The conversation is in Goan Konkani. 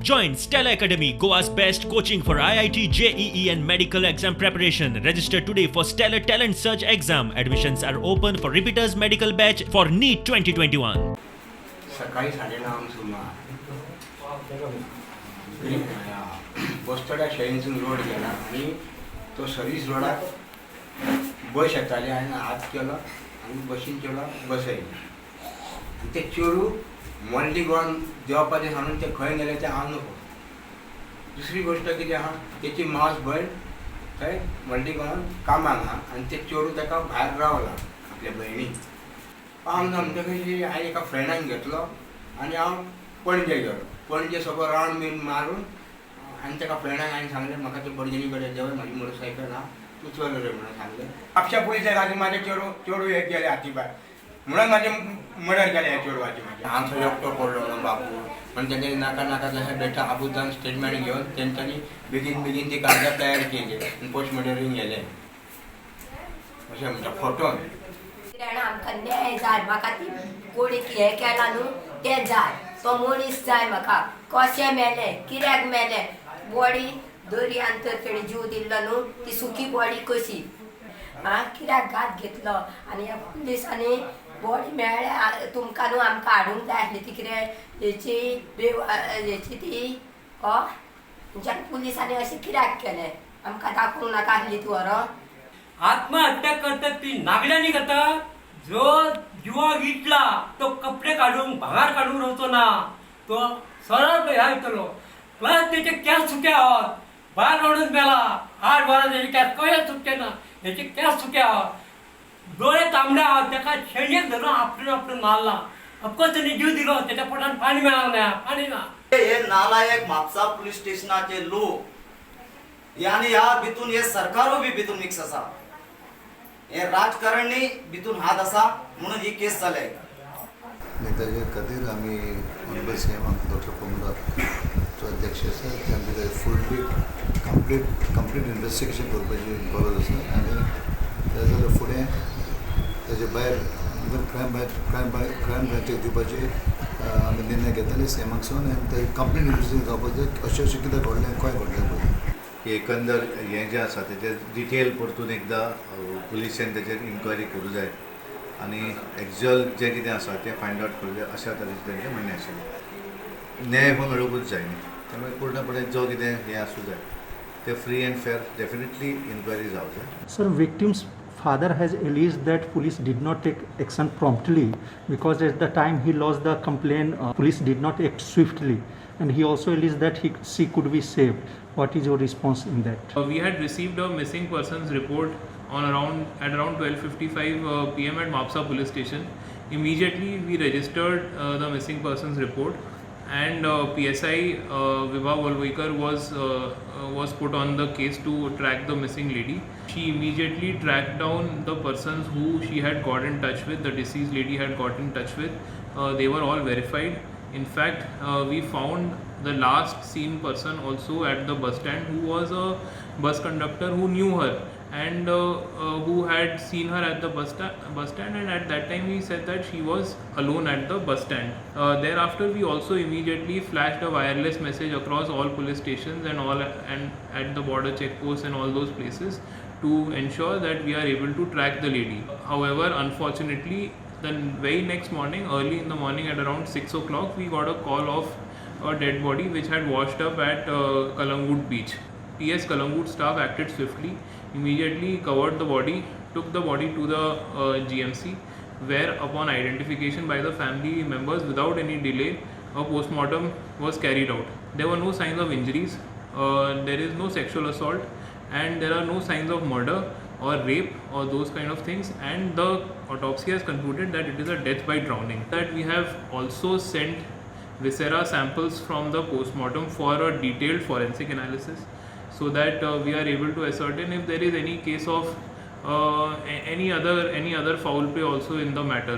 Join Stellar Academy, Goa's best coaching for IIT, JEE, and medical exam preparation. Register today for Stellar Talent Search exam. Admissions are open for repeaters medical batch for NEET 2021. सकाळी साडेणवांक सुमार बस्तोड्या शहीनसून रोड गेला आनी तो सर्वीस रोडाक बस येताली. हांवें हात केलो आनी बशीन चेडवाक बसयलें आनी ते चेडूं मल्ली गोवान देंवपाचें सांगून ते खंय गेले तें हांव नको. दुसरी गोश्ट कितें आहा, तेची मावस भयण थंय मल्ली गोवान कामाक आहा आनी तें चेडूं ताका भायर रावलां आपल्या भयणीक पावना. म्हणटकीर हांवें एका फ्रेंडाक घेतलो आनी हांव पणजे गेलो. पणजे सगळो रावंड बीन मारून आनी ताका फ्रेंडाक हांवें सांगलें, म्हाका ते पणजेनी कडेन देंवय, म्हाजी मोटरसायकल आहा, तूं चल रे म्हणून सांगलें. म्हापशा पुलिसां खातीर म्हाजें चेडूं चेडूं हें गेलें हाती भायर म्हणून म्हाजें मर्डर केलें ह्या चेडवाचें म्हाजें. हांगसो एकटो पडलो म्हणून बापूय पण तेंच्यांनी नाका नाका तशें बेठा आबुजान स्टेटमेंट घेवन तेंच्यांनी बेगीन बेगीन ती कागदां तयार केली आनी पोस्टमॉर्टम गेले अशें म्हणटा फोटोन. जाणा, आमकां न्याय जाय. म्हाका ती कोणी हें केलां न्हू तें जाय. तो मनीस जाय म्हाका. कशें मेलें, कित्याक मेलें? बॉडी दर्यान तर तेणी जीव दिल्लो न्हू, ती सुकी बॉडी कशी आं? कित्याक घात घेतलो? आनी ह्या पुलिसांनी बॉडी मेळ्ळ्या तुमकां न्हू, आमकां हाडूंक जाय आसली ती. कितें हेची हेची ती तुमच्या पुलिसांनी अशें कित्याक केलें? आमकां दाखोवंक नाका आसली ती व्हरोन? आत्महत्या करतात ती नागड्यांनी करतात. जो जिवाक इटला तो कपडे काडूंक, भांगर काडूंक रावचो ना, तो सरळ ह्या वयतलो. प्लस तेचे केंस सुके आहात. भायर रडून मेला. 8 वरां तेचे केंस कशे सुकचे ना? हेचे केंस सुके आहात, दोळे तांबडे आहात. ताका शेणयेक धरून आपटून आपटून मारला. ऑफकोर्स तेणी जीव दिलो. तेच्या पोटान पाणी मेळोंक ना, पाणी ना. हे नालायक म्हापसा पुलीस स्टेशनाचे लोक आनी ह्या भितून हे सरकारूय बी भितून मिक्स आसा. हे राजकारणी भितून हात आसा म्हणून ही केस जाल्या. आनी ताजे खातीर आमी honourable C M doctor Pramod जो अध्यक्ष आसा, तांचे ते फुल्ली कंप्लीट कंप्लीट इन्वेस्टिगेशन करपाची गरज आसा. आनी ते जाल्यार फुडें ताजे भायर इवन क्रायम ब्रांचीक दिवपाची आमी निर्णय घेतले सी एमाक सावन. आनी ते कंप्लीट इन्वेस्टिगेशन जावपाचें, अशें अशें कितें घडलें, खंय घडलें पळय. की एकंदर हें जें आसा तेजेर डिटेल परतून एकदां पुलिशेन तेजेर इन्क्वायरी करूं जाय आनी एक्च्युअल जें कितें आसा तें फायंड आवट करूं जाय, अशा तरेचें तेंचें म्हणणें आशिल्लें. न्याय हो मेळुंकूच जाय न्ही, त्यामुळे पूर्णपणे जो कितें हें आसूं जाय तें free and fair definitely inquiry जावं जाय. Sir, victim's father has alleged that police did not take action promptly because at the time he lodged the complaint, police did not act swiftly. And he also alleged that she could be saved. What is your response in that? We had received a missing persons report on around at around 12:55 p.m. at Mapsa police station. Immediately we registered the missing persons report, and PSI Vibha Volvoikar was put on the case to track the missing lady. She immediately tracked down the persons who she had got in touch with. The deceased lady had got in touch with. They were all verified. In fact, we found the last seen person also at the bus stand, who was a bus conductor who knew her and who had seen her at the bus stand, and at that time he said that she was alone at the bus stand. Thereafter, we also immediately flashed a wireless message across all police stations and all and at the border checkposts and all those places to ensure that we are able to track the lady. However, unfortunately, the very next morning, early in the morning at around 6 o'clock, we got a call of a dead body which had washed up at Kalangut beach. PS Kalangut staff acted swiftly, immediately covered the body, took the body to the GMC, where upon identification by the family members, without any delay, a postmortem was carried out. There were no signs of injuries, there is no sexual assault, and there are no signs of murder or rape or those kind of things, and the autopsy has concluded that it is a death by drowning. That we have also sent viscera samples from the postmortem for a detailed forensic analysis so that we are able to ascertain if there is any case of any other foul play also in the matter.